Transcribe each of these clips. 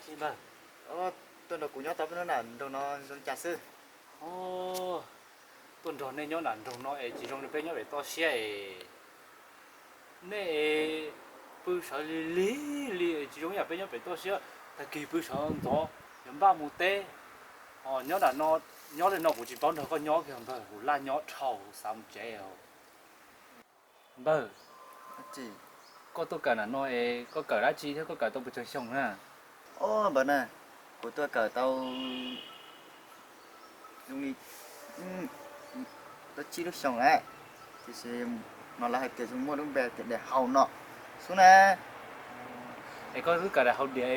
Npawg, tuaj nrog kuv nyob tau peb nyob nram nroog no zoo li cas xwb? Tuaj nrog nej nyob nram nroog no es tsis zoo li peb nyob pem toj siab es. Nej pw sawv lig lig li tsis zoo yam peb nyob pem toj siab, tag kis pw sawv ntxov yuav npaj mus teb. Nyob nram no, nyob li no kuv tsis paub nrog koj nyob kiag npawg, kuv laj nyob dhau xav mus tsev. Npawg, koj tuaj kawm nram no es koj kawm dab tsi thiab koj kawm tau pes tsawg xyoo na? Npawg na, kuv tuaj kawm tau zoo li tau tsib lub xyoo lawm, tiam sis no lawv hais tias zoo muaj lub npe tias daim hau no xwb na. Es koj twb kawm daim hau diam,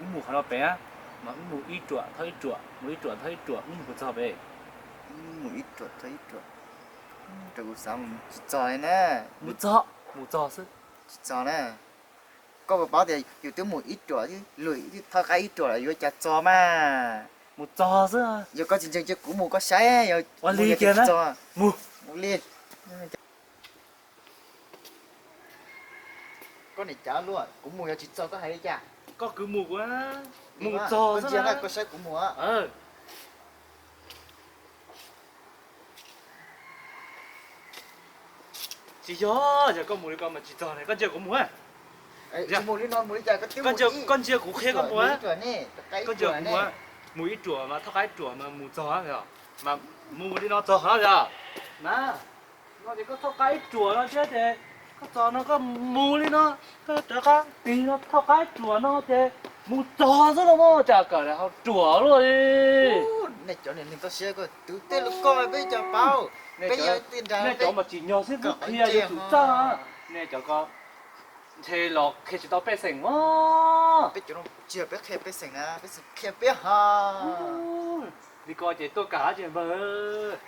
wb mus qhov no pem, mas wb mus ib ruam thawj ib ruam, mus ib ruam thawj ib ruam, wb mus puas txog pem? Mus ib ruam thawj ib ruam, rau kuv xav mus tsis txog li na. Mus txog, mus txog xwb. Tsis txog na. Koj puas paub tias yus twb mus ib ruam, lwm twb thawj qab ib ruam lawm yuav cas txog mas. Mus txog xwb. Yog koj tsis ntseeg cia kuv mus koj saib, ua li kiag na. Mus li. Koj niam cav luaj, kuv mus yog tsis txog koj hais li cas? Koj kwv mus, mus txog xwb na, koj saib kuv mus. Tsis yog, yog koj mus li ko mas tsis txog ne, koj ntsia kuv mus. Koj ntsia kuv qhia koj mus. Koj ntsia kuv mus, mus ib ruam mas thoj qab ib ruam mas mus txog, mas mus li no txog no yog. Na, no ces koj thoj qab ib ruam no thiab ces koj txog no koj mus li no, koj rov qab tig no thoj qab ib ruam no ces mus txog xwb no mas cas kawm daim hau ruam luaj li. Nej cov niag neeg toj siab ko, twv tej lus ko peb cas paub. Peb yog tej nra, nej cov mas tsim nyog xwb, kuv qhia yuav tsum txawj. Nej cov ko ntshe los qhia tsis tau pej xeem os. Peb cov no tsis yog peb qhia pej xeem na, pej xeem qhia peb hos. Li ko ces tuaj kam dab tsi npawg?